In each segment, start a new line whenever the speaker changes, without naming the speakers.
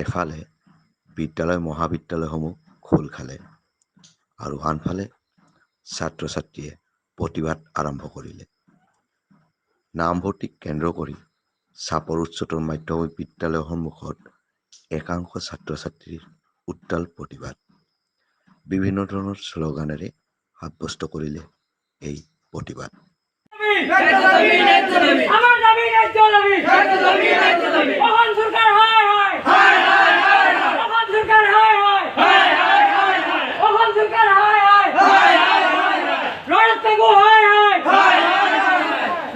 এফালে বিদ্যালয় মহাবিদ্যালয়সমূহ খোল খালে আৰু আনফালে ছাত্ৰ ছাত্ৰীয়ে প্ৰতিবাদ আৰম্ভ কৰিলে। নামভৰ্তিক কেন্দ্ৰ কৰি চাপৰ উচ্চতৰ মাধ্যমিক বিদ্যালয়ৰ সন্মুখত একাংশ ছাত্ৰ ছাত্ৰীৰ উত্তাল প্ৰতিবাদ। বিভিন্ন ধৰণৰ শ্লোগানেৰে সাব্যস্ত কৰিলে এই প্ৰতিবাদ।
আমাৰ দাবি ন্যায্য দাবি। অসম চৰকাৰ হায় হায়! অসম চৰকাৰ হায় হায়! অসম চৰকাৰ হায় হায়! ৰণোজ পেগু হায় হায়!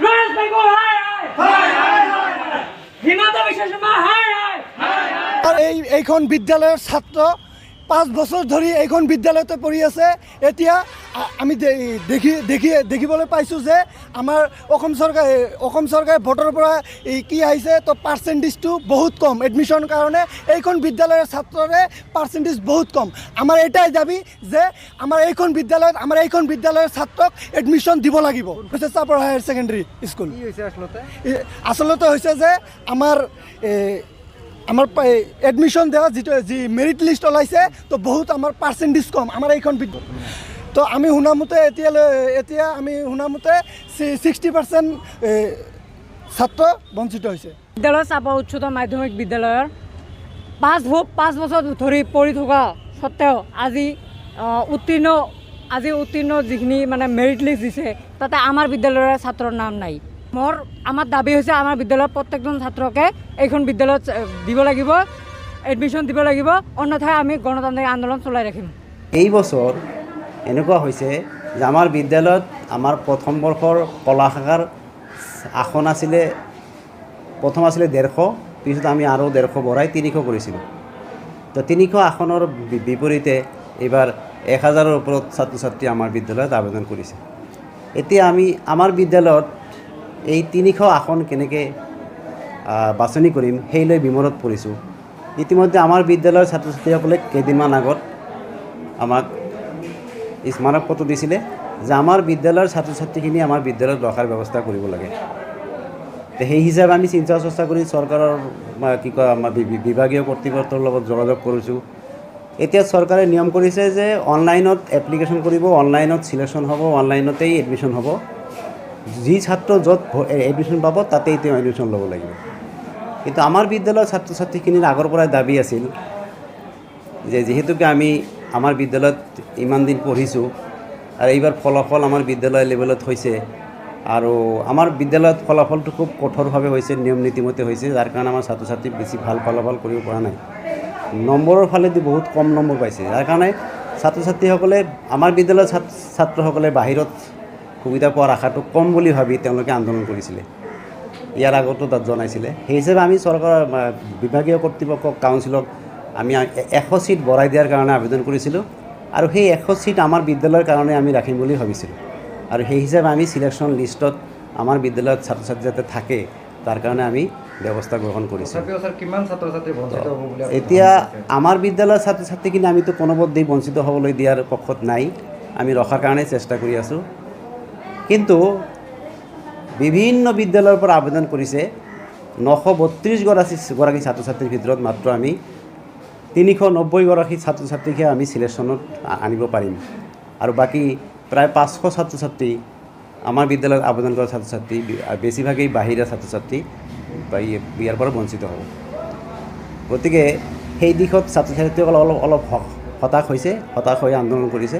ৰণোজ পেগু হায় হায়! হিমন্ত বিশ্ব শৰ্মা হায় হায়!
এইখন বিদ্যালয়ৰ ছাত্ৰ 5 বছৰ ধৰি এইখন বিদ্যালয়তে পঢ়ি আছে। এতিয়া আমি দেখি দেখি দেখিবলৈ পাইছোঁ যে আমাৰ অসম চৰকাৰে বৰ্ডৰ পৰা এই কি আহিছে, তো পাৰ্চেণ্টেজটো বহুত কম। এডমিশ্যন কাৰণে এইখন বিদ্যালয়ৰ ছাত্ৰৰে পাৰ্চেণ্টেজ বহুত কম। আমাৰ এটাই দাবী যে আমাৰ এইখন বিদ্যালয়ৰ ছাত্ৰক এডমিশ্যন দিব লাগিব। হৈছে চাপৰ হায়াৰ ছেকেণ্ডেৰী স্কুল।
কি হৈছে আচলতে?
আচলতে হৈছে যে আমাৰ এডমিশ্যন দিয়া যি মেৰিট লিষ্ট ওলাইছে, তো বহুত আমাৰ পাৰ্চেণ্টেজ কম আমাৰ এইখন বিদ্যা। তো আমি শুনামতে এতিয়ালৈ এতিয়া আমি শুনামতে 60% ছাত্ৰ বঞ্চিত হৈছে।
বিদ্যালয় চাপৰ উচ্চতৰ মাধ্যমিক বিদ্যালয়ৰ 5 বছৰ ধৰি পঢ়ি থকা সত্ত্বেও আজি উত্তীৰ্ণ যিখিনি মানে মেৰিট লিষ্ট দিছে, তাতে আমাৰ বিদ্যালয়ৰ ছাত্ৰৰ নাম নাই। আমাৰ দাবী হৈছে, আমাৰ বিদ্যালয়ৰ প্ৰত্যেকজন ছাত্ৰকে এইখন বিদ্যালয়ত দিব লাগিব, এডমিশ্যন দিব লাগিব। অন্যথাই আমি গণতান্ত্ৰিক আন্দোলন চলাই ৰাখিম।
এই বছৰ এনেকুৱা হৈছে যে আমাৰ বিদ্যালয়ত আমাৰ প্ৰথম বৰ্ষৰ কলা শাখাৰ আসন আছিলে, প্ৰথম আছিলে 150, পিছত আমি আৰু 150 বঢ়াই 300 কৰিছিলোঁ। তো 300 আসনৰ বিপৰীতে এইবাৰ 1000ৰ ওপৰত ছাত্ৰ ছাত্ৰী আমাৰ বিদ্যালয়ত আবেদন কৰিছে। এতিয়া আমি আমাৰ বিদ্যালয়ত এই 300 আসন কেনেকৈ বাছনি কৰিম, সেই লৈ বিমোৰত পৰিছোঁ। ইতিমধ্যে আমাৰ বিদ্যালয়ৰ ছাত্ৰ ছাত্ৰীসকলে কেইদিনমান আগত আমাক স্মাৰক পত্ৰ দিছিলে যে আমাৰ বিদ্যালয়ৰ ছাত্ৰ ছাত্ৰীখিনি আমাৰ বিদ্যালয়ত ৰখাৰ ব্যৱস্থা কৰিব লাগে। তো সেই হিচাপে আমি চিন্তা চৰ্চা কৰি চৰকাৰৰ বা কি কয় আমাৰ বিভাগীয় কৰ্তৃপক্ষৰ লগত যোগাযোগ কৰিছোঁ। এতিয়া চৰকাৰে নিয়ম কৰিছে যে অনলাইনত এপ্লিকেশ্যন কৰিব, অনলাইনত চিলেকশ্যন হ'ব, অনলাইনতেই এডমিশ্যন হ'ব। যি ছাত্ৰ য'ত এডমিশ্যন পাব, তাতেই তেওঁ এডমিশ্যন ল'ব লাগিব। কিন্তু আমাৰ বিদ্যালয়ৰ ছাত্ৰ ছাত্ৰীখিনিৰ আগৰ পৰাই দাবী আছিল যে যিহেতুকে আমি আমাৰ বিদ্যালয়ত ইমান দিন পঢ়িছোঁ আৰু এইবাৰ ফলাফল আমাৰ বিদ্যালয় লেভেলত হৈছে আৰু আমাৰ বিদ্যালয়ত ফলাফলটো খুব কঠোৰভাৱে হৈছে, নিয়ম নীতিমতে হৈছে, যাৰ কাৰণে আমাৰ ছাত্ৰ ছাত্ৰী বেছি ভাল ফলাফল কৰিব পৰা নাই। নম্বৰৰ ফালেদি বহুত কম নম্বৰ পাইছে, যাৰ কাৰণে ছাত্ৰ ছাত্ৰীসকলে, আমাৰ বিদ্যালয়ৰ ছাত্ৰসকলে বাহিৰত সুবিধা পোৱাৰ আশাটো কম বুলি ভাবি তেওঁলোকে আন্দোলন কৰিছিলে। ইয়াৰ আগতো তাত জনাইছিলে। সেই হিচাপে আমি চৰকাৰৰ বিভাগীয় কৰ্তৃপক্ষক, কাউন্সিলক আমি 100 ছিট বঢ়াই দিয়াৰ কাৰণে আবেদন কৰিছিলোঁ আৰু সেই 100 ছিট আমাৰ বিদ্যালয়ৰ কাৰণে আমি ৰাখিম বুলি ভাবিছিলোঁ। আৰু সেই হিচাপে আমি চিলেকশ্যন লিষ্টত আমাৰ বিদ্যালয়ত ছাত্ৰ ছাত্ৰী যাতে থাকে, তাৰ কাৰণে আমি ব্যৱস্থা গ্ৰহণ কৰিছোঁ।
তথাপিও ছাৰ, কিমান ছাত্ৰ ছাত্ৰী বঞ্চিত হ'ব বুলি আপুনি
এতিয়া
ভাবিছে?
আমাৰ বিদ্যালয়ৰ ছাত্ৰ ছাত্ৰীখিনি আমিতো কোনোপধ্যেই বঞ্চিত হ'বলৈ দিয়াৰ পক্ষত নাই। আমি ৰখাৰ কাৰণে চেষ্টা কৰি আছোঁ। কিন্তু বিভিন্ন বিদ্যালয়ৰ পৰা আবেদন কৰিছে। 932 গৰাকী ছাত্ৰ ছাত্ৰীৰ ভিতৰত মাত্ৰ আমি 390 গৰাকী ছাত্ৰ ছাত্ৰীকহে আমি চিলেকশ্যনত আনিব পাৰিম আৰু বাকী প্ৰায় 500 ছাত্ৰ ছাত্ৰী, আমাৰ বিদ্যালয়ত আবেদন কৰা ছাত্ৰ ছাত্ৰী বেছিভাগেই বাহিৰা ছাত্ৰ ছাত্ৰী বা ইয়াৰ পৰা বঞ্চিত হ'ব। গতিকে সেই দিশত ছাত্ৰ ছাত্ৰীসকল অলপ অলপ হতাশ হৈছে, হতাশ হৈ আন্দোলন কৰিছে।